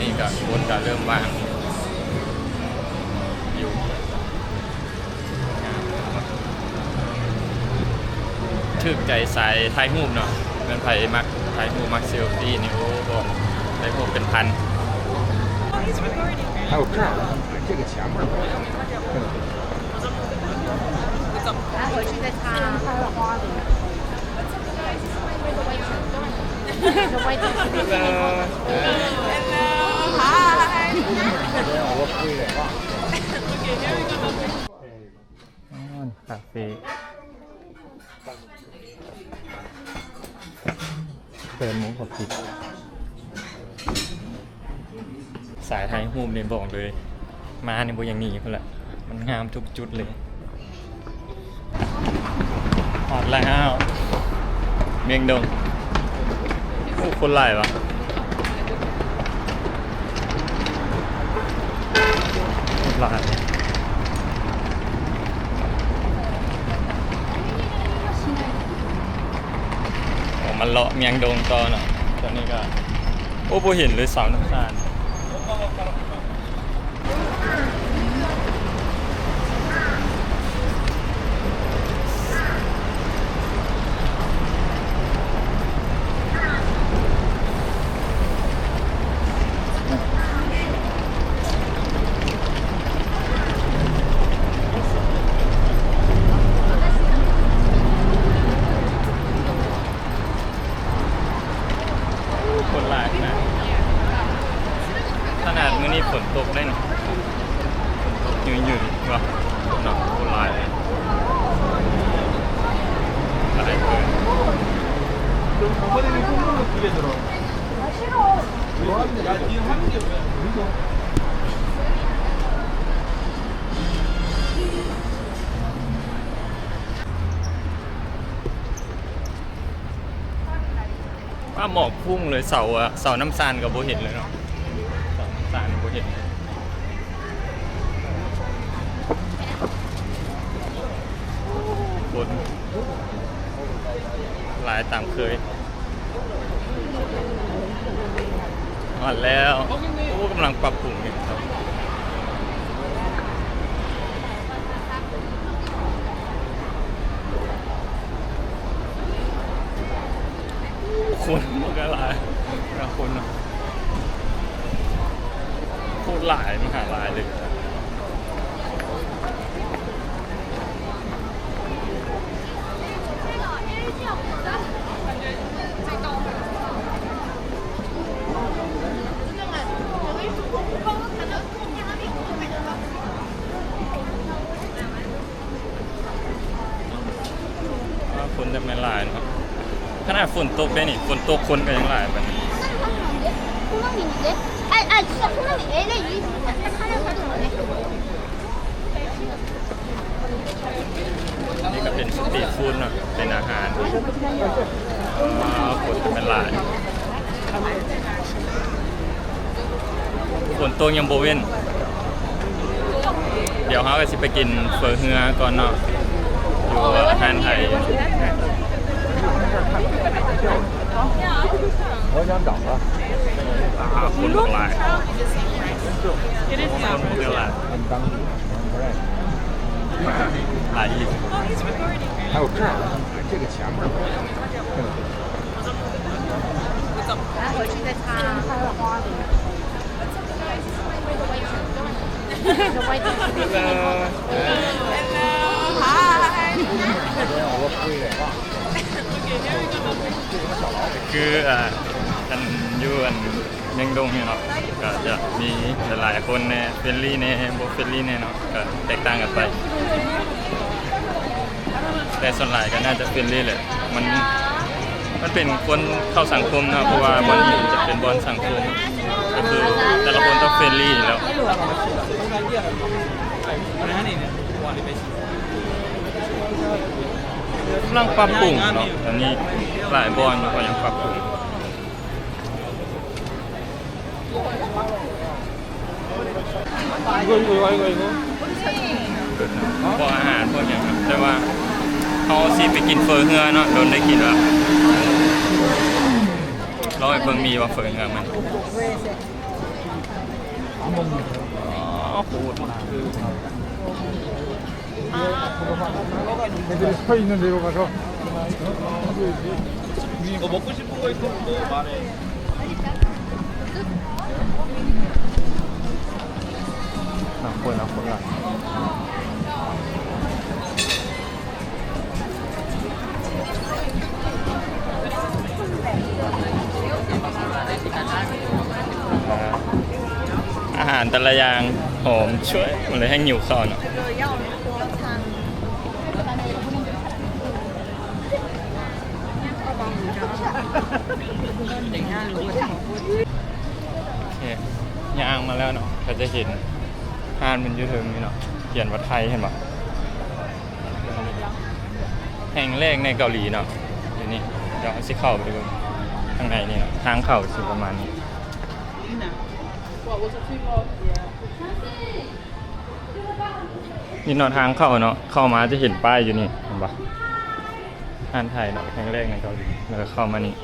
ນີ້ກະຄົນກະເລີ່ມວ່າງຢູ່ ຖືກໃຈສາຍຖ່າຍຮູບເນາະ ແມ່ນໃຜມັກຖ່າຍຮູບ ມັກເຊລຟີນີ້ ໂອ້ ບອກໄດ້ຮູບເປັນພັນ. ຄາເຟ ແປດໂມງກໍປິດ. ສາຍຖ່າຍຮູບນີ້ບອກເລີຍ ມານີ້ບໍ່ຢາກໜີພຸ້ນລະ ມັນງາມທຸກຈຸດເລີຍ. ຮອດແລ້ວ ມຽງດົງ. ໂອ້ ຄົນຫຼາຍວະ ຄົນຫຼາຍ. ອອກມາເລາະມຽງດົງຕໍ່ເນາະ ຕອນນີ້ກໍ ໂອ້ ບໍ່ເຫັນເລີຍ ສາວນ້ຳຕານ. ຄົນຫຼາຍຂະໜາດ ຂະໜາດມື້ນີ້ຝົນຕົກເດ້ນີ້ ຝົນຕົກຫຍຸ້ຍໆ ວ່າເນາະ ຄົນຫຼາຍ ຫຼາຍເກີນ. ວ່າໝອກພຸ່ງເລີຍ ເສົາ ເສົານ້ຳຊານກໍບໍ່ເຫັນເລີຍເນາະ ເສົານ້ຳຊານບໍ່ເຫັນເລີຍ. ຄົນຫຼາຍຕາມເຄີຍ. ຮອດແລ້ວ. ໂອ້ ກຳລັງປັບປຸງຢູ່. ຄົນມັນກໍຫຼາຍ ຄົນນະ ໂຄດຫຼາຍ ມະຫາຫຼາຍເລີຍ. ວ່າຄົນຈະແມ່ນຫຼາຍເນາະ ຂະໜາດຝົນຕົກໄດ໋ນີ້ ຝົນຕົກຄົນກໍຍັງຫຼາຍປານນີ້. ນີ້ກໍເປັນສະຕຣີດຟູດເນາະ ເປັນອາຫານ. ເອີ ຄົນແມ່ນຫຼາຍ ຝົນຕົກຍັງບໍ່ເວັ້ນ. ດຽວເຮົາກໍຊິໄປກິນເຝີເຮືອກ່ອນເນາະ ຢູ່ຮ້ານໄທ. ຄົນຫຼາຍ ຄົນຫຼາຍ ຫຼາຍອີ່ຫຼີ. ຄື ອ່າ ອັນຢູ່ອັນ ມຽງດົງນີ້ເນາະ ກໍຈະມີຫຼາຍໆຄົນແດ່ ເຟຣນລີແດ່ ບໍ່ເຟຣນລີແດ່ເນາະ ກໍແຕກຕ່າງກັນໄປ. ແຕ່ສ່ວນຫຼາຍກໍໜ້າຈະເຟຣນລີແຫຼະ ມັນ ມັນເປັນຄົນເຂົ້າສັງຄົມເນາະ ເພາະວ່າບ່ອນນີ້ຈະເປັນບ່ອນສັງຄົມ ກໍຄືແຕ່ລະຄົນຕ້ອງເຟຣນລີແລ້ວ. ກຳລັງປັບປຸງເນາະ ອັນນີ້ຫຼາຍບ່ອນເນາະ ກໍຍັງປັບປຸງ. ພວກອາຫານພວກຫຍັງເນາະ ແຕ່ວ່າເຮົາຊິໄປກິນເຝີເຮືອເນາະ ດົນໄດ້ກິນລະ ລອງໃຫ້ເບິ່ງມີວ່າເຝີເຮືອມັນ. ອໍ ໂຄດໜາ ໜ້າຄົນ ໜ້າຄົນຫຼາຍ. ອາຫານແຕ່ລະຢ່າງຫອມຊ່ວຍ ມັນເລີຍແຮ່ງຫິວເຂົ້າເນາະ. ໂອເຄ ຍ່າງມາແລ້ວເນາະ ກໍຈະເຫັນຮ້ານມັນຢູ່ເທິງນີ້ເນາະ ຂຽນວ່າໄທ ເຫັນບໍ່? ແຫ່ງແລກໃນເກົາຫຼີເນາະ ຢູ່ນີ້. ດຽວເຮົາຊິເຂົ້າໄປເບິ່ງຂ້າງໃນນີ້ເນາະ ທາງເຂົ້າຊິປະມານນີ້. ນີ້ເນາະ ທາງເຂົ້າເນາະ ເຂົ້າມາຈະເຫັນປ້າຍຢູ່ນີ້ ເຫັນບໍ່? ຮ້ານໄທເນາະ ແຫ່ງແລກໃນເກົາຫຼີ ແລ້ວກໍເຂົ້າມານີ້.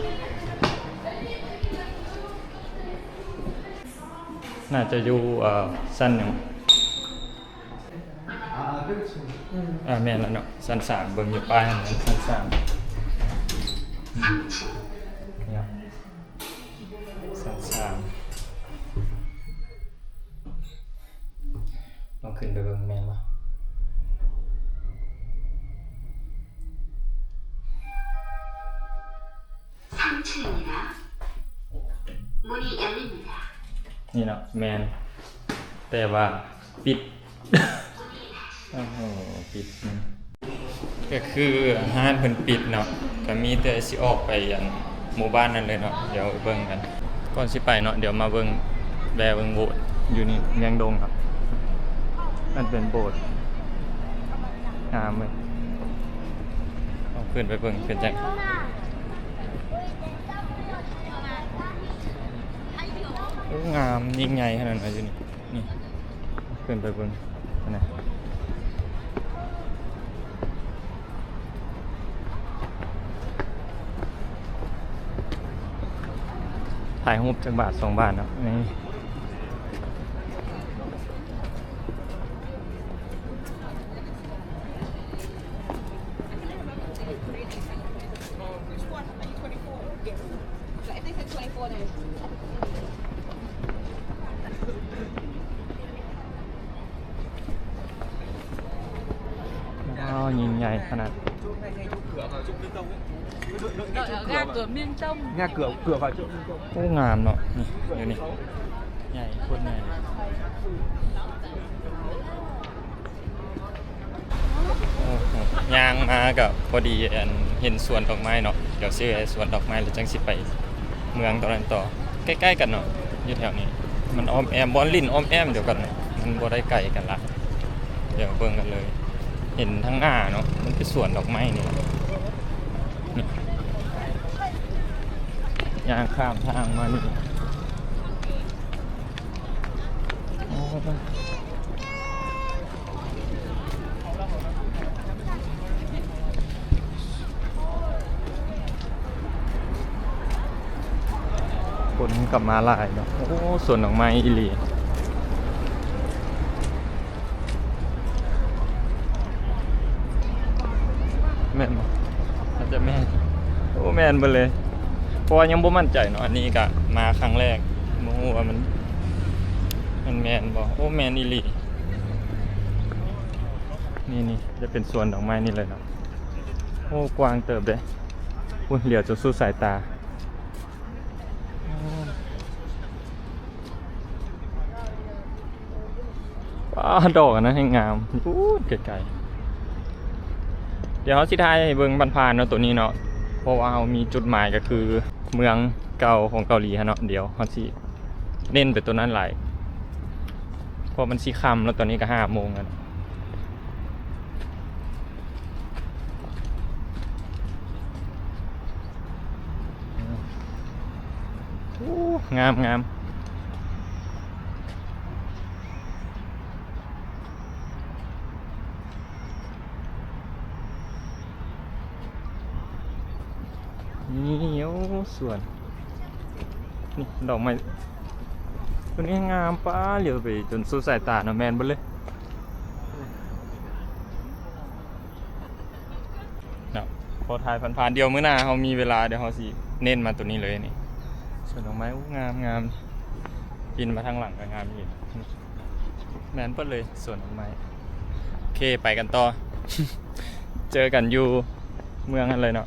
ໜ້າຈະຢູ່ ເອີ ຊັ້ນຫຍັງ? ອ່າ ແມ່ນແລ້ວເນາະ ຊັ້ນສາມ ເບິ່ງຢູ່ປ້າຍຫັ້ນ ຊັ້ນສາມ ຊັ້ນສາມ ລອງຂຶ້ນໄປເບິ່ງ ແມ່ນບໍ່? นี่เนาะ แม่น แต่ว่าปิด โอ้โห ปิด ก็คือร้านเพิ่นปิดเนาะ ก็มีแต่สิออกไปอันหมู่บ้านนั่นเลยเนาะ เดี๋ยวเบิ่งกัน ก่อนสิไปเนาะ เดี๋ยวมาเบิ่ง แวะเบิ่งโบสถ์อยู่นี่ เมืองดงครับ มันเป็นโบสถ์งามเลย เอาขึ้นไปเบิ่งเป็นจั่ง โอ้ งาม ยิ่งใหญ่ขนาดนั้นอยู่นี่ นี่ ขึ้นไปเบิ่งนะ ถ่ายรูปจักบาทสองบาทเนาะ นี่ ว้าว ยิ่งใหญ่ขนาด โอ้ งามเนาะ นี่ อยู่นี่ ใหญ่ โคตรใหญ่เลย โอ้โห ย่างมาก็พอดี อัน เห็นสวนดอกไม้เนาะ เดี๋ยวสิแวะสวนดอกไม้แล้วจั่งสิไปเมืองตอนนั้นต่อ ใกล้ๆ กันเนาะ อยู่แถวนี้ มันอ้อมแอ้ม บ่อนหลิ้นอ้อมแอ้มเดียวกันเนาะ มันบ่ได้ไกลกันหลาย เดี๋ยวเบิ่งกันเลย เห็นทางหน้าเนาะ มันคือสวนดอกไม้นี่แหละ นี่ ย่างข้ามทางมานี่ คนกลับมาหลายเนาะ โอ้ สวนดอกไม้อีหลี แม่นบ่ น่าจะแม่น โอ้ แม่นเบิดเลย เพราะว่ายังบ่มั่นใจเนาะ อันนี้ก็มาครั้งแรก บ่ฮู้ว่ามัน มันแม่นบ่ โอ้ แม่นอีหลี นี่ๆ จะเป็นสวนดอกไม้นี่เลยเนาะ โอ้ กว้างเติบเด้ อุ้ย เหลียวจนสุดสายตา ว้า ดอกอันนั้นแฮ่งงาม พู้นไกลๆ เดี๋ยวเฮาสิถ่ายให้เบิ่งผ่านๆ เนาะ ตัวนี้เนาะ เพราะว่าเฮามีจุดหมายก็คือเมืองเก่าของเกาหลีหั้นเนาะ เดี๋ยวเฮาสิเน้นไปตัวนั้นหลาย เพราะมันสิค่ำแล้ว ตอนนี้ก็ห้าโมงแล้ว โอ้ งาม งาม นี่ โอ้ สวน นี่ ดอกไม้ ຕົວນີ້ງາມ ປ້າ ຫຼຽວໄປຈົນສຸດສາຍຕາເນາະ ແມ່ນເບິດເລີຍເນາະ. ພໍຖ່າຍຜ່ານໆ ດຽວມື້ໜ້າເຮົາມີເວລາ ດຽວເຮົາຊິເນັ້ນມາຕົວນີ້ເລີຍນີ້ ສວນດອກໄມ້. ໂອ້ ງາມໆ ປິ່ນມາທາງຫຼັງກໍງາມອີກ. ແມ່ນເບິດເລີຍສວນດອກໄມ້. ໂອເຄ ໄປກັນຕໍ່ ເຈີກັນຢູ່ເມືອງຫັ້ນເລີຍເນາະ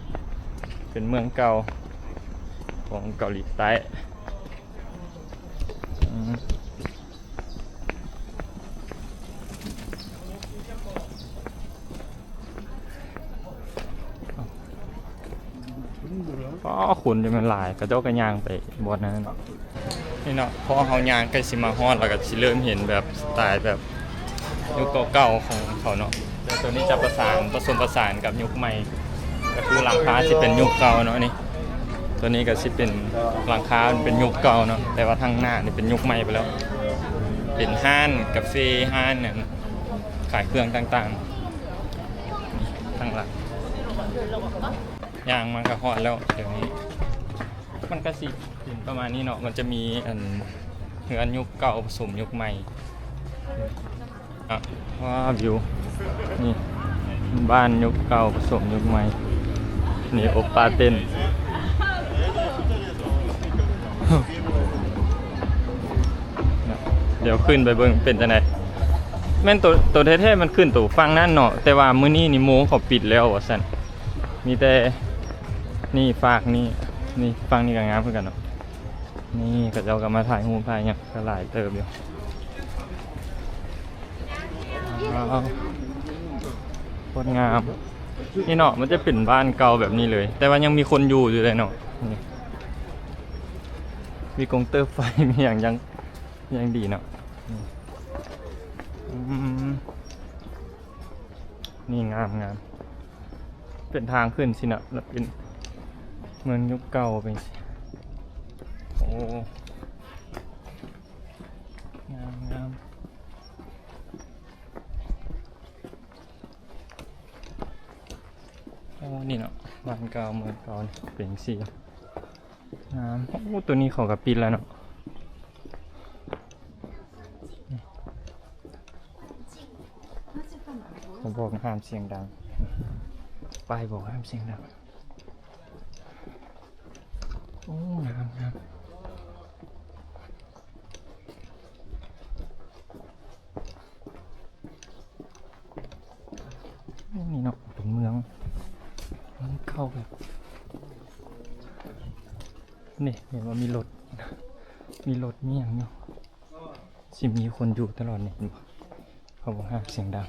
ເປັນເມືອງເກົ່າຂອງເກົາຫຼີໃຕ້. ອືມ ອໍ ຄົນຈະແມ່ນຫຼາຍ ເຂົາເຈົ້າກໍຍ່າງໄປບ່ອນນັ້ນເນາະ. ນີ້ເນາະ ພໍເຮົາຍ່າງໃກ້ຊິມາຮອດ ແລ້ວກໍຊິເລີ່ມເຫັນແບບສະໄຕແບບຍຸກເກົ່າໆຂອງເຂົາເນາະ. ແຕ່ຕົວນີ້ຈະປະສານ ປະສົມປະສານກັບຍຸກໃໝ່ ກໍຄືຫຼັງຄາຊິເປັນຍຸກເກົ່າເນາະນີ້. ຕົວນີ້ກໍຊິເປັນ ຫຼັງຄາມັນເປັນຍຸກເກົ່າເນາະ ແຕ່ວ່າທາງໜ້ານີ້ເປັນຍຸກໃໝ່ໄປແລ້ວ ເປັນຮ້ານກາເຟ ຮ້ານຫຍັງຂາຍເຄື່ອງຕ່າງໆ ນີ້ທາງຫຼັງ. ຍ່າງມາກໍຮອດແລ້ວ. ດຽວນີ້ມັນກໍຊິເປັນປະມານນີ້ເນາະ ມັນຈະມີອັນເຮືອນຍຸກເກົ່າປະສົມຍຸກໃໝ່. ອ່ະ ວ້າ ວິວ ນີ້ບ້ານຍຸກເກົ່າປະສົມຍຸກໃໝ່. ນີ້ໂອປ້າເຕັ້ນ ດຽວຂຶ້ນໄປເບິ່ງເປັນຈັ່ງໃດ. ແມ່ນໂຕ ໂຕແທ້ໆມັນຂຶ້ນໂຕຝັ່ງນັ້ນເນາະ ແຕ່ວ່າມື້ນີ້ນີ້ໂມງເຂົາປິດແລ້ວວ່າຊັ້ນ. ມີແຕ່ນີ້ຟາກນີ້ ນີ້ຟາກນີ້ກໍງາມຄືກັນເນາະ. ນີ້ເຂົາເຈົ້າກໍມາຖ່າຍຮູບຖ່າຍຫຍັງກໍຫຼາຍເຕີບຢູ່. ວ້າວ ໂຄດງາມ. ນີ້ເນາະ ມັນຈະເປັນບ້ານເກົ່າແບບນີ້ເລີຍ ແຕ່ວ່າຍັງມີຄົນຢູ່ຢູ່ເລີຍເນາະ. ນີ້ມີກົງເຕີໄຟ ມີຫຍັງ ຍັງ ຍັງດີເນາະ. ອືມ ນີ້ງາມໆ ເປັນທາງຂຶ້ນຊີ້ນະ ແລ້ວເປັນເມືອງຍຸກເກົ່າເປັນ ໂອ້ ງາມໆ. ໂອ້ ນີ້ເນາະ ບ້ານເກົ່າເມືອງເກົ່າເປັນຈັ່ງຊີ້ ງາມ. ໂອ້ ໂຕນີ້ເຂົາກໍປິດແລ້ວເນາະ. ເຂົາບອກຫ້າມສຽງດັງ ປ້າຍບອກຫ້າມສຽງດັງ. ໂອ້ ງາມໆ. ນີ້ເນາະ ເປັນເມືອງ ເມືອງເກົ່າແບບ ນີ້ເຫັນວ່າມີລົດ ມີລົດມີຫຍັງຢູ່ ຊິມີຄົນຢູ່ຕະຫຼອດນີ້ ເຫັນບໍ່? ເຂົາບໍ່ຫ້າມສຽງດັງ.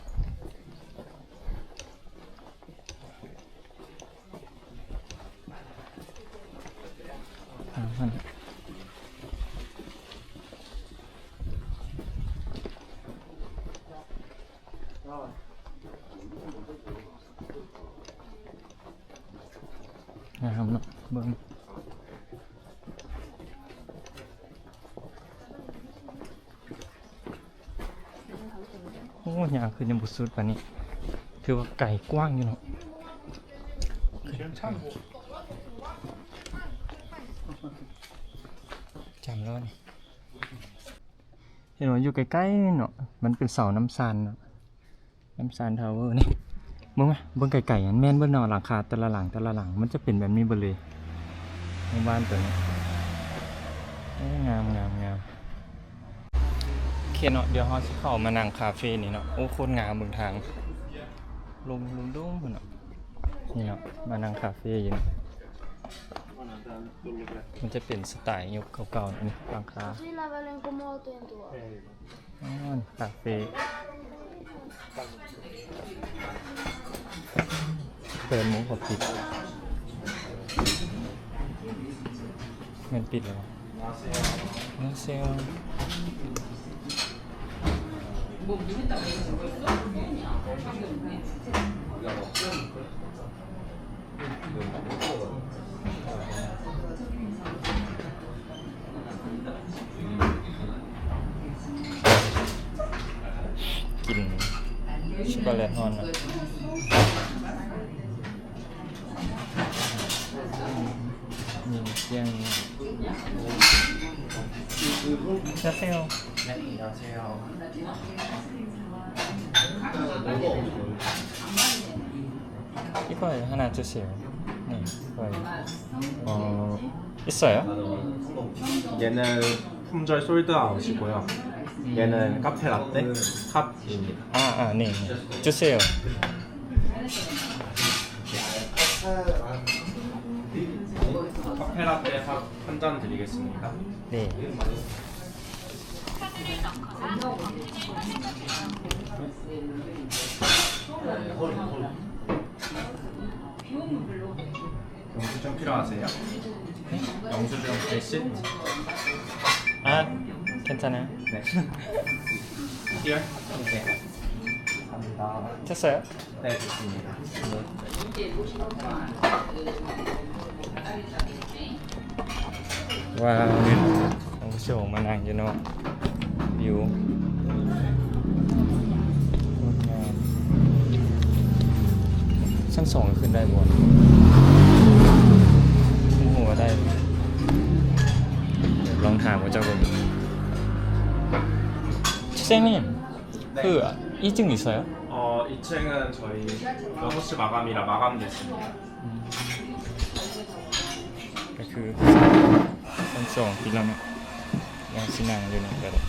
ງາມເນາະ ເບິ່ງ. ໂອ້ ຍ່າງຂຶ້ນຍັງບໍ່ສຸດປານນີ້ ຖືວ່າໄກກວ້າງຢູ່ເນາະ. ຈຳແລ້ວນີ້ ເຫັນວ່າຢູ່ໃກ້ໆເນາະ ມັນເປັນເສົານ້ຳຊານເນາະ. ນ້ຳຊານທາວເວີນີ້ ເບິ່ງມາ ເບິ່ງໄກໆ ຫັ້ນແມ່ນເບິດເນາະ ຫຼັງຄາແຕ່ລະຫຼັງ ແຕ່ລະຫຼັງ ມັນຈະເປັນແບບນີ້ເບິດເລີຍ ໃນບ້ານຕົວນີ້. ໂອ້ ງາມໆໆ. ໂອເຄເນາະ ດຽວເຮົາຊິເຂົ້າມານັ່ງຄາເຟນີ້ເນາະ. ໂອ້ ໂຄດງາມ ເບິ່ງທາງ ລົມ ລົມໆ ພຸ້ນເນາະ. ນີ້ເນາະ ມານັ່ງຄາເຟຢູ່ນີ້ ມັນຈະເປັນສະໄຕຍຸກເກົ່າໆ ນີ້ ຫຼັງຄາ. ອໍ ຄາເຟ ແປດໂມງກໍປິດ ແມ່ນປິດແລ້ວ ນາເຊວ ກິນຊັອກໂກແລັດຮ້ອນເນາະ ມີເຄື່ອງນີ້. 안녕하세요. 네, 안녕하세요. 이거예요. 하나 주세요. 네, 이거예요. 어, 있어요? 얘는 품절 솔드아웃이고요. 얘는 카페 라떼 컵입니다. 아, 아, 네. 주세요. 카페 라떼 한, 한 잔 드리겠습니다. 네. 영수증 필요하세요? 네? 영수증 receipt? 아, 괜찮아요. 네. Here? 네. 감사합니다. 됐어요? 네, 됐습니다. ວ້າວ ທ່ານຜູ້ຊົມ ມານັ່ງຢູ່ເນາະ ວິວ ງົດງາມ. ຊັ້ນສອງຂຶ້ນໄດ້ບໍ່? ບໍ່ຮູ້ວ່າໄດ້ ລອງຖາມເຂົາເຈົ້າເບິ່ງ. 선생님, 네. 그 이층 있어요? 어, 이 층은 저희 여섯 시 마감이라 마감됐습니다. ອືມ ກໍຄືຊັ້ນສອງຕິດແລ້ວເນາະ ວ່າຊິນັ່ງຢູ່ນີ້ກໍໄດ້.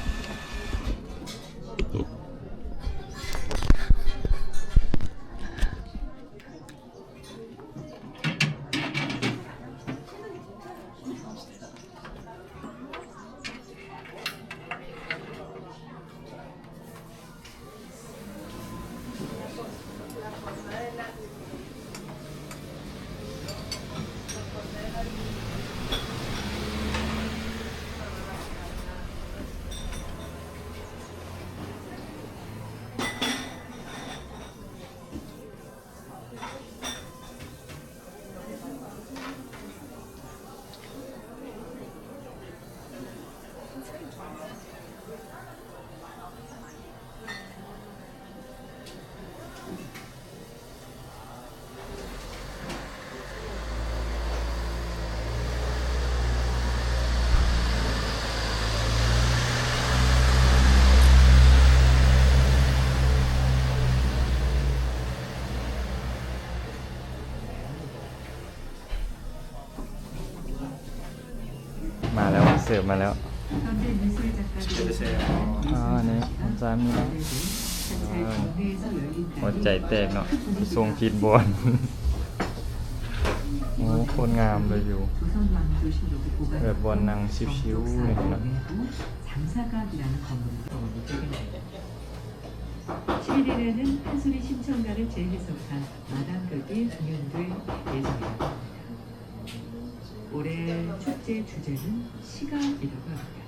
ມາແລ້ວ ເສີບມາແລ້ວ. 아, 네. 감사합니다. 아,หัวใจแตกเนาะ ส่งผิดบ่อน. โอ้ โคตรงามเลยวิว แบบบ่อนนั่งชิวๆ เลยเนาะ. 올해 축제 주제는 시간이라고 합니다.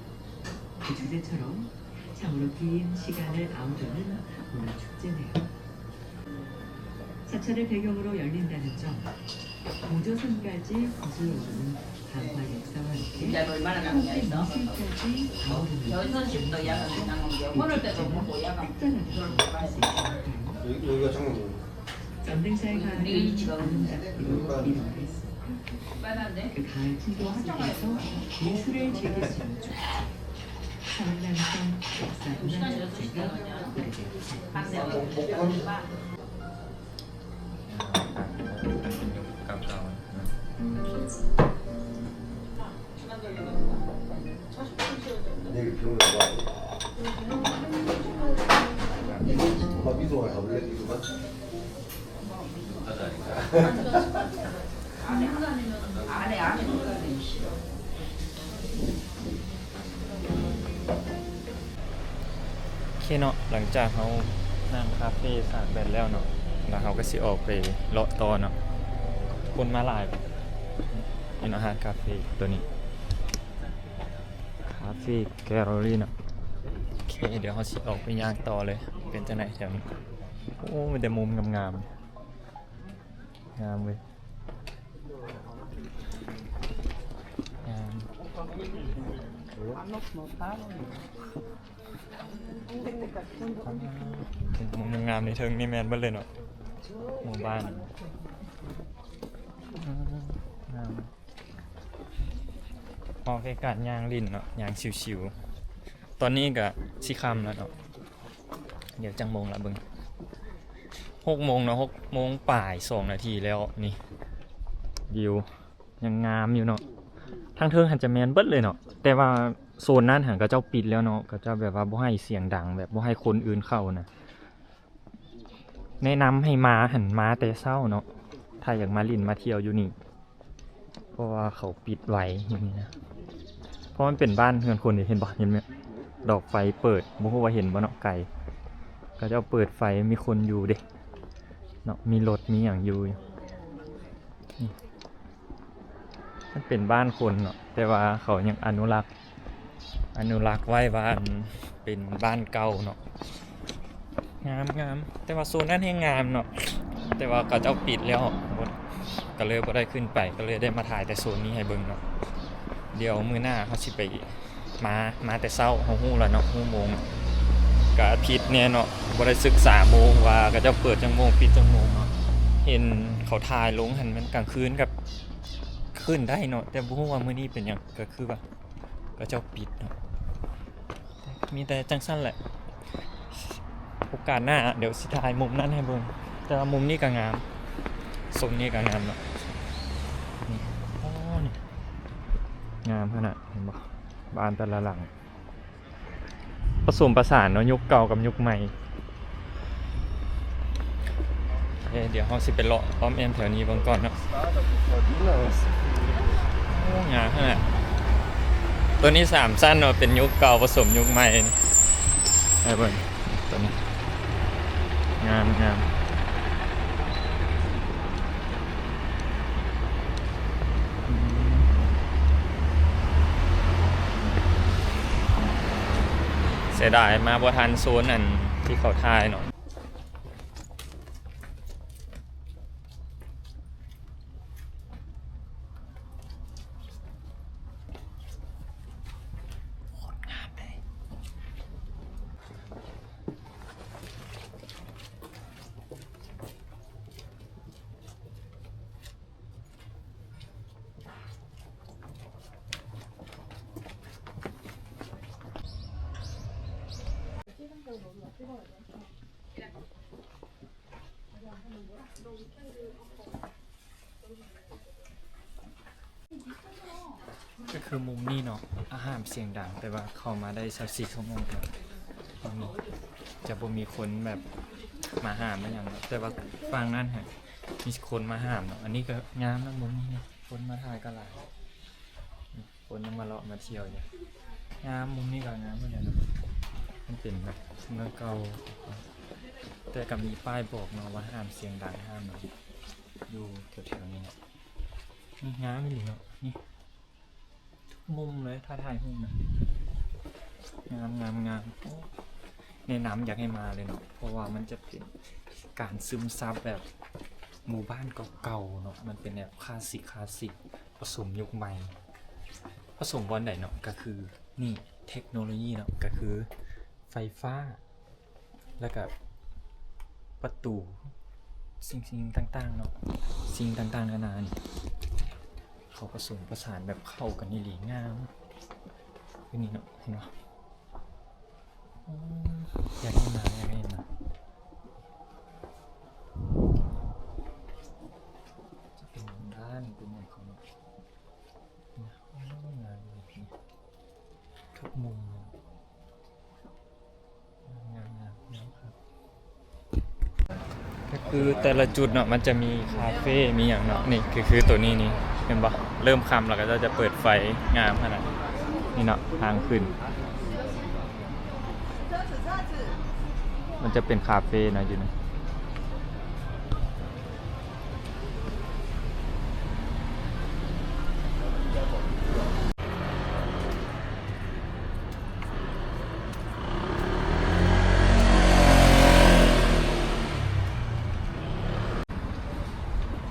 그 주제처럼 참으로 긴 시간을 아우르는 문화 축제네요. 사찰을 배경으로 열린다는 점, 오조선까지 거슬러오는繁华역사와 함께 한국 미술까지 아우르는 축제입니다. 이 축제는 특별하다고 할 수 있지 않을까요? 전등사에 가는 아름답기로 유명했습니다. 그 가을 풍경 속에서 미술을 즐길 수 있는 축제. 서울남성 역사문화축제가 오래된 축제입니다. 내일 병원에 가봐. 엄마 미소가 가볼래? 미소가? 안에, 안에 들어가기 싫어. ໂອເຄເນາະ ຫຼັງຈາກເຮົານັ່ງຄາເຟຊາກແບັດແລ້ວເນາະ ແລ້ວເຮົາກໍຊິອອກໄປເລາະຕໍ່ເນາະ. ຄົນມາຫຼາຍ ເຫັນເນາະ ຮ້ານຄາເຟຕົວນີ້ ຄາເຟແກລເລີຣີເນາະ. ໂອເຄ ດຽວເຮົາຊິອອກໄປຍ່າງຕໍ່ເລີຍ ເປັນຈັ່ງໃດແຖວນີ້. ໂອ້ ມີແຕ່ມຸມງາມໆ ງາມເວີຍ. 음. ງາມໆ ໃນເທິງນີ້ແມ່ນເບິດເລີຍເນາະ ໝູ່ບ້ານ. ອືມ ງາມ. ເໝາະແກ່ການຍ່າງຫຼິ້ນເນາະ ຍ່າງຊິວໆ. ຕອນນີ້ກະຊິຄ່ຳແລ້ວເນາະ ດຽວຈັກໂມງລະເບິ່ງ ຫົກໂມງເນາະ ຫົກໂມງປາຍສອງນາທີແລ້ວ. ນີ້ ວິວຍັງງາມຢູ່ເນາະ ທາງເທິງຫັ້ນຈະແມ່ນເບິດເລີຍເນາະ ແຕ່ວ່າໂຊນນັ້ນຫັ້ນເຂົາເຈົ້າປິດແລ້ວເນາະ ເຂົາເຈົ້າແບບວ່າບໍ່ໃຫ້ສຽງດັງ ແບບບໍ່ໃຫ້ຄົນອື່ນເຂົ້ານະ. ແນະນຳໃຫ້ມາຫັ້ນ ມາແຕ່ເຊົ້າເນາະ ຖ້າຢາກມາຫຼິ້ນມາທ່ຽວຢູ່ນີ້ ເພາະວ່າເຂົາປິດໄວຢູ່ນີ້ນະ ເພາະມັນເປັນບ້ານເຮືອນຄົນເດ້. ເຫັນບໍ່ ເຫັນແມ່ນດອກໄຟເປີດ ບໍ່ຮູ້ວ່າເຫັນບໍ່ເນາະ ໄກ ເຂົາເຈົ້າເປີດໄຟ ມີຄົນຢູ່ເດ້ເນາະ ມີລົດມີຫຍັງຢູ່. ນີ້ ມັນເປັນບ້ານຄົນເນາະ ແຕ່ວ່າເຂົາຍັງອະນຸລັກ ອະນຸລັກໄວ້ວ່າ ອັນ ເປັນບ້ານເກົ່າເນາະ. ງາມໆ ແຕ່ວ່າໂຊນນັ້ນແຮງງາມເນາະ ແຕ່ວ່າເຂົາເຈົ້າປິດແລ້ວ ກະເລີຍບໍ່ໄດ້ຂຶ້ນໄປ ກະເລີຍໄດ້ມາຖ່າຍແຕ່ໂຊນນີ້ໃຫ້ເບິ່ງເນາະ. ດຽວມື້ໜ້າເຮົາຊິໄປ ມາ ມາແຕ່ເຊົ້າ ເຮົາຮູ້ແລ້ວເນາະ ຮູ້ໂມງ ກະຜິດແນ່ເນາະ ບໍ່ໄດ້ສຶກສາໂມງວ່າເຂົາເຈົ້າເປີດຈັກໂມງ ປິດຈັກໂມງເນາະ. ເຫັນເຂົາຖ່າຍລົງຫັ້ນ ມັນກາງຄືນກະຂຶ້ນໄດ້ເນາະ ແຕ່ບໍ່ຮູ້ວ່າມື້ນີ້ເປັນຫຍັງ ກະຄືວ່າເຂົາເຈົ້າປິດເນາະ. ມີແຕ່ຈັ່ງຊັ້ນແຫຼະ ໂອກາດໜ້າດຽວຊິຖ່າຍມຸມນັ້ນໃຫ້ເບິ່ງ. ແຕ່ວ່າມຸມນີ້ກະງາມ ໂຊນນີ້ກະງາມເນາະ. ນີ້ ໂອ້ ນີ້ ງາມຂະໜາດ ເຫັນບໍ່ ບ້ານແຕ່ລະຫຼັງ ປະສົມປະສານເນາະ ຍຸກເກົ່າກັບຍຸກໃໝ່. ເອີ ດຽວເຮົາຊິໄປເລາະອ້ອມແອ້ມແຖວນີ້ເບິ່ງກ່ອນເນາະ. ໂອ້ ງາມຂະໜາດ ໂຕນີ້ສາມຊັ້ນເນາະ ເປັນຍຸກເກົ່າປະສົມຍຸກໃໝ່. ໃຫ້ເບິ່ງ ໂຕນີ້ ງາມ ງາມ. ເສຍດາຍມາບໍ່ທັນໂຊນອັນທີ່ເຂົາຖ່າຍເນາະ. ໂຄດງາມເລີຍ. ກະຄືມຸມນີ້ເນາະ ອາຫານສຽງດັງ ແຕ່ວ່າເຂົ້າມາໄດ້ຊາວສີ່ຊົ່ວໂມງແລ້ວ. ຕອນນີ້ຈະບໍ່ມີຄົນແບບມາຫາມາຫຍັງແລ້ວ ແຕ່ວ່າຝັ່ງນັ້ນຫັ້ນມີຄົນມາຫາມເນາະ. ອັນນີ້ກະງາມເນາະ ມຸມນີ້ ຄົນມາຖ່າຍກະຫຼາຍ ຄົນຍັງມາເລາະມາທ່ຽວຢູ່. ງາມ ມຸມນີ້ກະງາມເໝືອນກັນເນາະ ມັນເປັນແບບເມືອງເກົ່າ ແຕ່ກະມີປ້າຍບອກເນາະວ່າຫ້າມສຽງດັງ ຫ້າມເນາະ ຢູ່ແຖວໆນີ້ເນາະ. ນີ້ງາມອີ່ຫຼີເນາະ ນີ້ ທຸກມຸມເລີຍ ຖ້າຖ່າຍຮູບນະ ງາມໆໆ. ໂອ້ ແນະນຳຢາກໃຫ້ມາເລີຍເນາະ ເພາະວ່າມັນຈະເປັນການຊຶມຊັບແບບໝູ່ບ້ານເກົ່າໆເນາະ ມັນເປັນແບບຄລາສສິກ ຄລາສສິກ ປະສົມຍຸກໃໝ່ ປະສົມບ່ອນໃດເນາະ ກະຄືນີ້ ເທັກໂນໂລຢີເນາະ ກະຄືໄຟຟ້າ ແລ້ວກະປະຕູ ສິ່ງໆຕ່າງໆເນາະ ສິ່ງຕ່າງໆນານານີ້ ເຂົາປະສົມປະສານແບບເຂົ້າກັນອີ່ຫຼີ ງາມ ຄືນີ້ເນາະ ເຫັນບໍ່? ໂອ້ ຢາກໃຫ້ມາ ຢາກໃຫ້ມາ ຈະເປັນດ້ານ ເປັນຫຍັງເຂົາເນາະ ໂອ້ ງາມດີ ທຸກມຸມເນາະ. ງາມໆໆ ກະຄືແຕ່ລະຈຸດເນາະ ມັນຈະມີຄາເຟ ມີຫຍັງເນາະ. ນີ້ກະຄືໂຕນີ້ນີ້ ເຫັນບໍ່? ເລີ່ມຄ່ຳແລ້ວ ເຂົາເຈົ້າຈະເປີດໄຟ ງາມຂະໜາດນີ້ເນາະ. ທາງຂຶ້ນ ມັນຈະເປັນຄາເຟເນາະ ຢູ່ນີ້.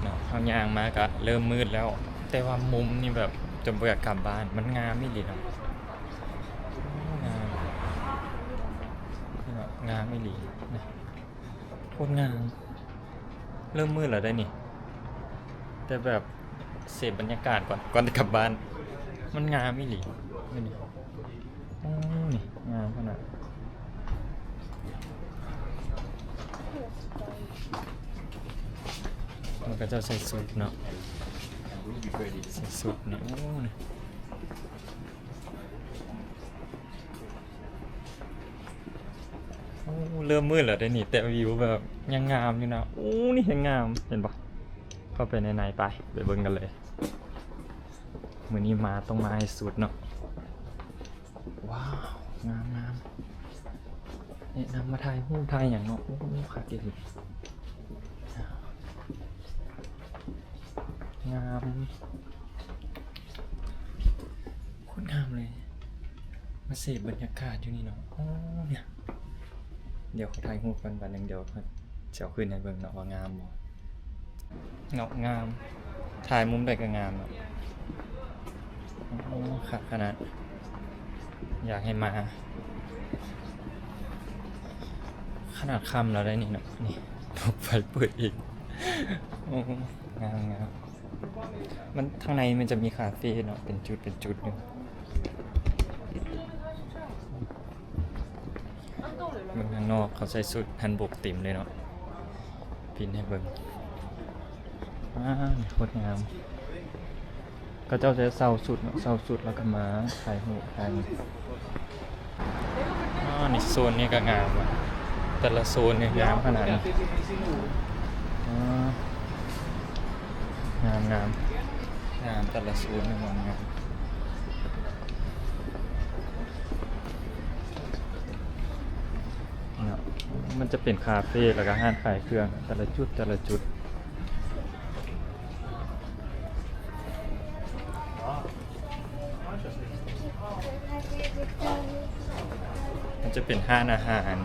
ເນາະ ເຮົາຍ່າງມາກະເລີ່ມມືດແລ້ວ ແຕ່ວ່າມຸມນີ້ແບບຈົນບໍ່ຢາກກັບບ້ານ ມັນງາມອີ່ຫຼີເນາະ ງາມ ເນາະ ງາມອີ່ຫຼີນະ ໂຄດງາມ. ເລີ່ມມືດແລ້ວເດ້ນີ້ ແຕ່ແບບເສບບັນຍາກາດກ່ອນ ກ່ອນຈະກັບບ້ານ. ມັນງາມອີ່ຫຼີ ນີ້ ໂອ້ ນີ້ງາມຂະໜາດ ແລ້ວເຂົາເຈົ້າໃສ່ຊຸດເນາະ ໃສ່ຊຸດນີ້ ໂອ້ ນີ້ ໂອ້ ເລີ່ມມືດແລ້ວເດ້ນີ້ ແຕ່ວິວແບບຍັງງາມຢູ່ນະ ໂອ້ ນີ້ແຮງງາມ ເຫັນບໍ່ ເຂົ້າໄປໃນໃນ ໄປ ໄປເບິ່ງກັນເລີຍ ມື້ນີ້ມາຕ້ອງມາໃຫ້ສຸດເນາະ ວ້າວ ງາມໆ ແນະນຳມາຖ່າຍຮູບຖ່າຍຫຍັງເນາະ ໂອ້ ຄັກອີ່ຫຼີ ງາມ ໂຄດງາມເລີຍ ມາເສບບັນຍາກາດຢູ່ນີ້ເນາະ ໂອ້ ເນຍ ດຽວຂໍຖ່າຍຮູບກ່ອນບາດໜຶ່ງ ດຽວຊິເອົາຂຶ້ນໃຫ້ເບິ່ງເນາະວ່າງາມບໍ່ ເນາະ ງາມ ຖ່າຍມຸມໃດກໍງາມເນາະ ໂອ້ ຄັກຂະໜາດ ຢາກໃຫ້ມາ ຂະໜາດຄ່ຳແລ້ວໄດ໋ນີ້ເນາະ ນີ້ ໄຟເປີດອີກ ໂອ້ ງາມໆ ມັນ ທາງໃນມັນຈະມີຄາເຟເນາະ ເປັນຈຸດເປັນຈຸດຢູ່ ເບິ່ງທາງນອກ ເຂົາໃສ່ຊຸດຮັນບົກເຕັມເລີຍເນາະ ປິ່ນໃຫ້ເບິ່ງ ວ້າວ ໂຄດງາມ ເຂົາເຈົ້າຈະເຊົ່າຊຸດເນາະ ເຊົ່າຊຸດແລ້ວກໍມາຖ່າຍຮູບ ຖ່າຍ ອໍ ນີ້ໂຊນນີ້ກໍງາມ ແຕ່ລະໂຊນນີ້ງາມຂະໜາດນີ້ ອໍ ງາມໆ ງາມ ແຕ່ລະໂຊນນີ້ງາມໆ ເນາະ ມັນຈະເປັນຄາເຟ ແລ້ວກໍຮ້ານຂາຍເຄື່ອງ ແຕ່ລະຈຸດ ແຕ່ລະຈຸດ ມັນຈະເປັນຮ້ານອາຫານ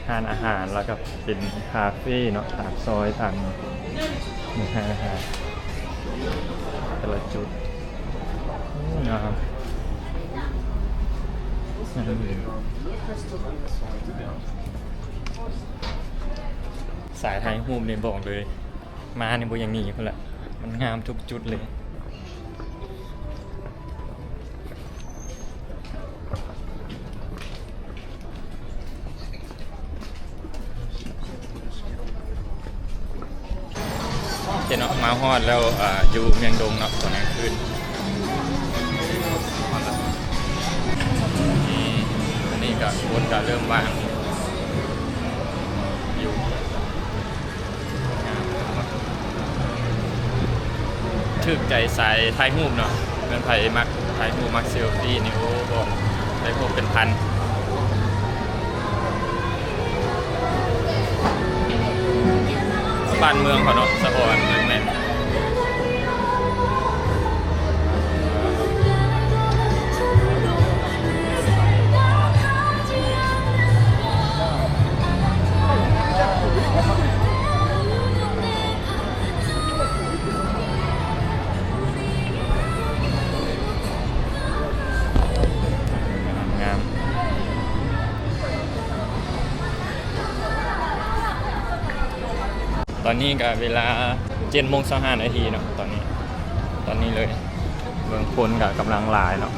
ຮ້ານອາຫານ ແລ້ວກໍເປັນຄາເຟເນາະ ຕາມຊອຍ ຕາມ ນີ້ ຮ້ານອາຫານ ແຕ່ລະຈຸດ ໂອ້ ງາມ ງາມ ສາຍຖ່າຍຮູບນີ້ບອກເລີຍ ມານີ້ບໍ່ຢາກໜີພຸ້ນລະ ມັນງາມທຸກຈຸດເລີຍ ເຈົ້າເນາະ ມາຮອດແລ້ວ ເອີ ຢູ່ເມືອງດົງເນາະ ຕອນກາງຄືນ ຮອດແລ້ວ ນີ້ ອັນນີ້ກໍຄົນກໍເລີ່ມວ່າງຢູ່ ຖືກໃຈສາຍຖ່າຍຮູບເນາະ ແມ່ນໃຜມັກຖ່າຍຮູບ ມັກເຊລຟີນີ້ ໂອ້ ບອກ ໄດ້ພວກເປັນພັນ ບ້ານເມືອງເຂົາເນາະ ສະອອນເບິ່ງແມ່ນ ງາມ ຕອນນີ້ກະເວລາເຈັດໂມງຊາວຫ້ານາທີເນາະ ຕອນນີ້ ຕອນນີ້ເລີຍ ເບິ່ງຄົນກະກຳລັງຫຼາຍເນາະ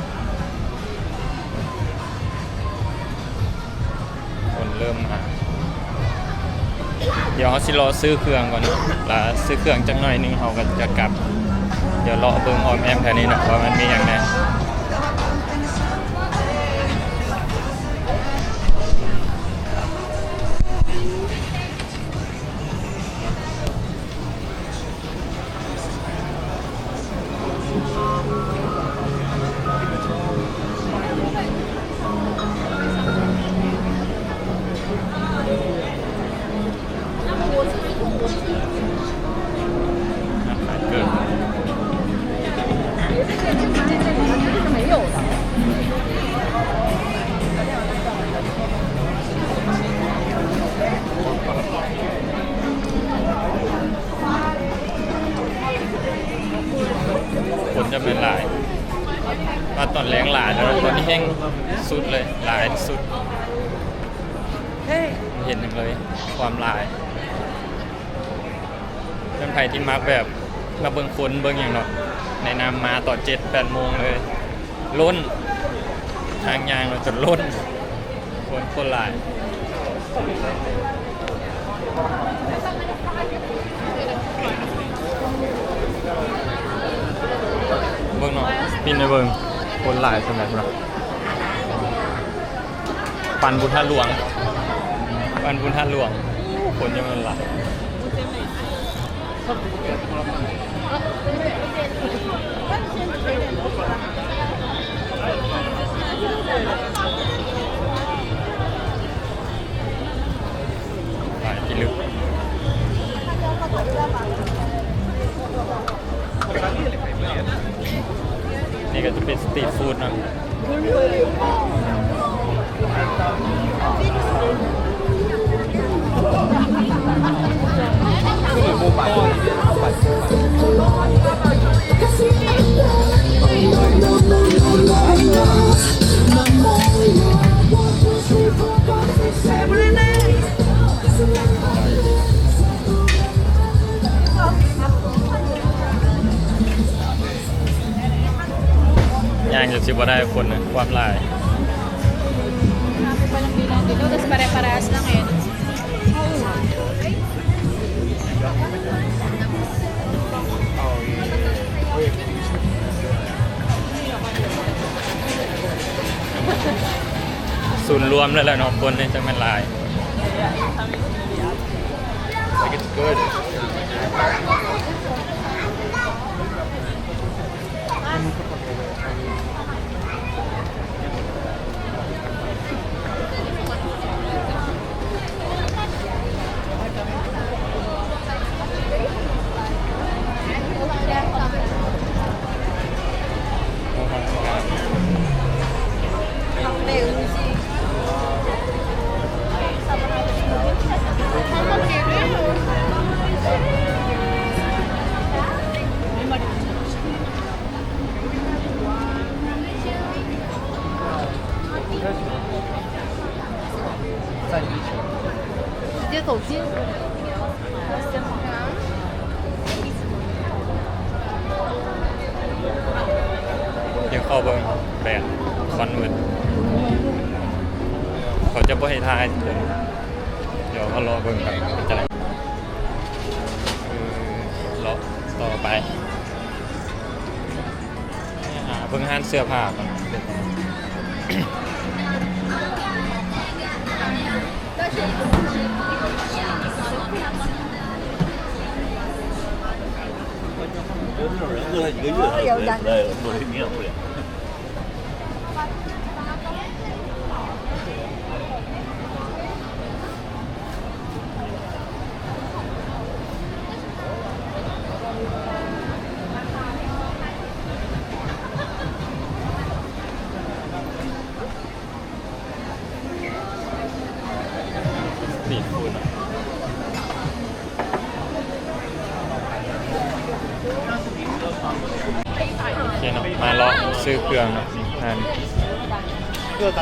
ຄົນເລີ່ມມາ ດຽວເຮົາຊິລໍຊື້ເຄື່ອງກ່ອນເນາະ ລະຊື້ເຄື່ອງຈັກໜ້ອຍໜຶ່ງເຮົາກະຈະກັບ ດຽວເລາະເບິ່ງອ້ອມແອ້ມແຖວນີ້ເນາະ ວ່າມັນມີຫຍັງແດ່. ຄົນຈະແມ່ນຫຼາຍ ມາຕອນແລງຫຼາຍ ແຕ່ວ່າຕອນນີ້ແຮ່ງສຸດເລີຍ ຫຼາຍສຸດ ເຫັນຫຍັງເລີຍ ຄວາມຫຼາຍ. ເປັນໃຜທີ່ມັກແບບ ມາເບິ່ງຄົນເບິ່ງຫຍັງເນາະ ແນະນຳມາຕອນເຈັດແປດໂມງເລີຍ ລົ້ນ ທາງຍ່າງເນາະ ຈົນລົ້ນ ຄົນ ຄົນຫຼາຍ. ເບິ່ງເນາະ ປິ່ນໄປເບິ່ງ ຄົນຫຼາຍສ່ຳໃດພຸ້ນນະ. ປັ້ນບຸນທາດຫຼວງ ປັ້ນບຸນທາດຫຼວງ ໂອ້ ຄົນຍັງຫຼາຍ. ຫຼາຍພິລຶກ. ນີ້ກໍຈະເປັນສະຕຣີດຟູດເນາະ. ຍ່າງຈົນຊິບໍ່ໄດ້ຄົນນະ ຄວາມຫຼາຍ. Pare-parehas lang eh. ສູນລວມແລ້ວແຫຼະເນາະ ຄົນນີ້ຈັ່ງແມ່ນຫຼາຍ. Like it's good. ດຽວເຂົ້າເບິ່ງແບບຄອນເວີດ ເຂົາຈະບໍ່ໃຫ້ຖ່າຍ. ດຽວເຮົາລໍເບິ່ງກັນເປັນຈັ່ງໃດ. ເອີ ເລາະຕໍ່ໄປ ໄປຫາເບິ່ງຮ້ານເສື້ອຜ້າກ່ອນ. ສະຕຣີດຟູດເນາະ ໂອເຄເນາະ ມາເລາະຊື້ເຄື່ອງເນາະ ອັນ ດຽວເ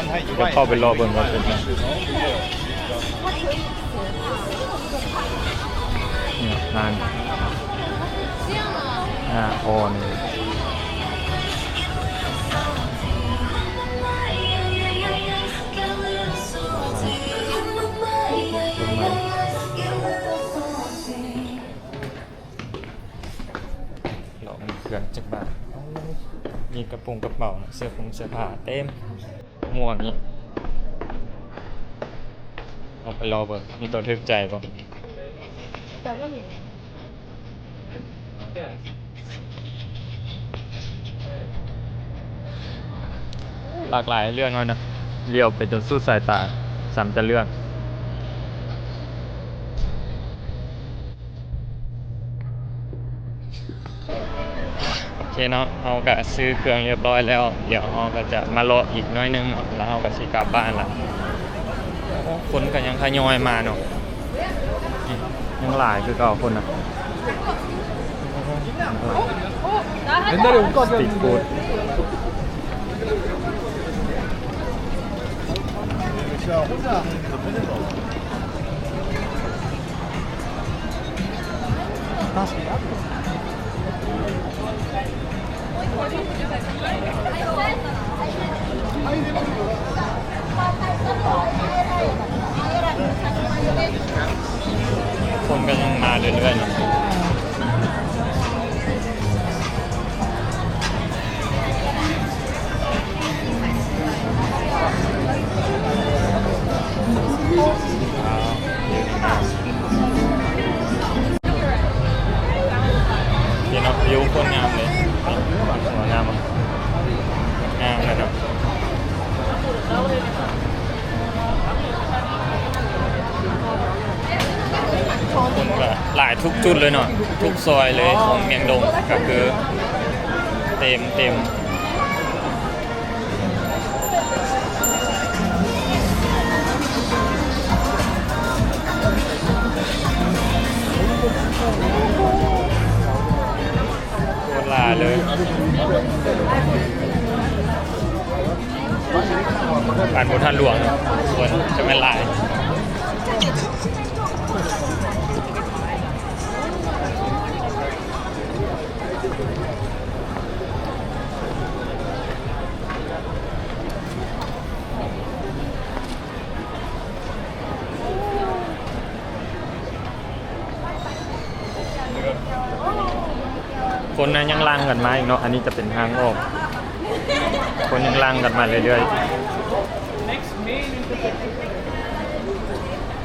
ຂົ້າໄປເລາະເບິ່ງວ່າເປັນຫຍັງ. ນີ້ຮ້ານ ອາ ອ່ອນ ເລາະເບິ່ງເຄື່ອງຈັກບາດ. ໂອ້ ມີກະໂປງກະເປົາ ເສື້ອຜົງເສື້ອຜ້າເຕັມ. ໝວກນີ້ ເອົາໄປລໍເບິ່ງ ມີຕົວຖືກໃຈບໍ່? ຫຼາກຫຼາຍໃຫ້ເລືອກເນາະ ຫຼຽວໄປຈົນສຸດສາຍຕາ ສ່ຳຈະເລືອກ. ໂອເຄເນາະ ເຮົາກະຊື້ເຄື່ອງຮຽບຮ້ອຍແລ້ວ ດຽວເຮົາກະຈະມາເລາະອີກໜ້ອຍໜຶ່ງເນາະ ແລ້ວເຮົາກະຊິກັບບ້ານລະ. ໂອ້ ຄົນກະຍັງທະຍອຍມາເນາະ ຍັງຫຼາຍຄືເກົ່າຄົນນະ. ສະຕຣີດຟູດ Gracias. ຄົນກໍຍັງມາເລື້ອຍໆເນາະ. ນີ້ເນາະ ວິວໂຄດງາມເລີຍ. ງາມບໍ່? ງາມແລ້ວເນາະ. ຄົນກໍຫຼາຍທຸກຈຸດເລີຍເນາະ ທຸກຊອຍເລີຍຂອງມຽງດົງ ກໍຄືເຕັມ ເຕັມ. ໂຄດຫຼາຍເລີຍ ບ້ານພຸດທະຫຼວງເນາະ ຄົນຈະແມ່ນຫຼາຍ. ຄົນນະຍັງຫຼັ່ງກັນມາອີກເນາະ ອັນນີ້ຈະເປັນທາງອອກ ຄົນຍັງຫຼັ່ງກັນມາເລື້ອຍໆ. ໂ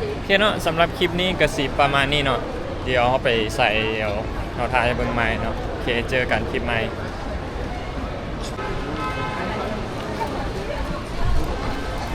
ອເຄເນາະ ສຳລັບຄລິບນີ້ກໍຊິປະມານນີ້ເນາະ ດຽວເຮົາໄປໃສ ດຽວເຮົາຖ່າຍໃຫ້ເບິ່ງໃໝ່ເນາະ. ໂອເຄ ເຈີກັນຄລິບໃໝ່.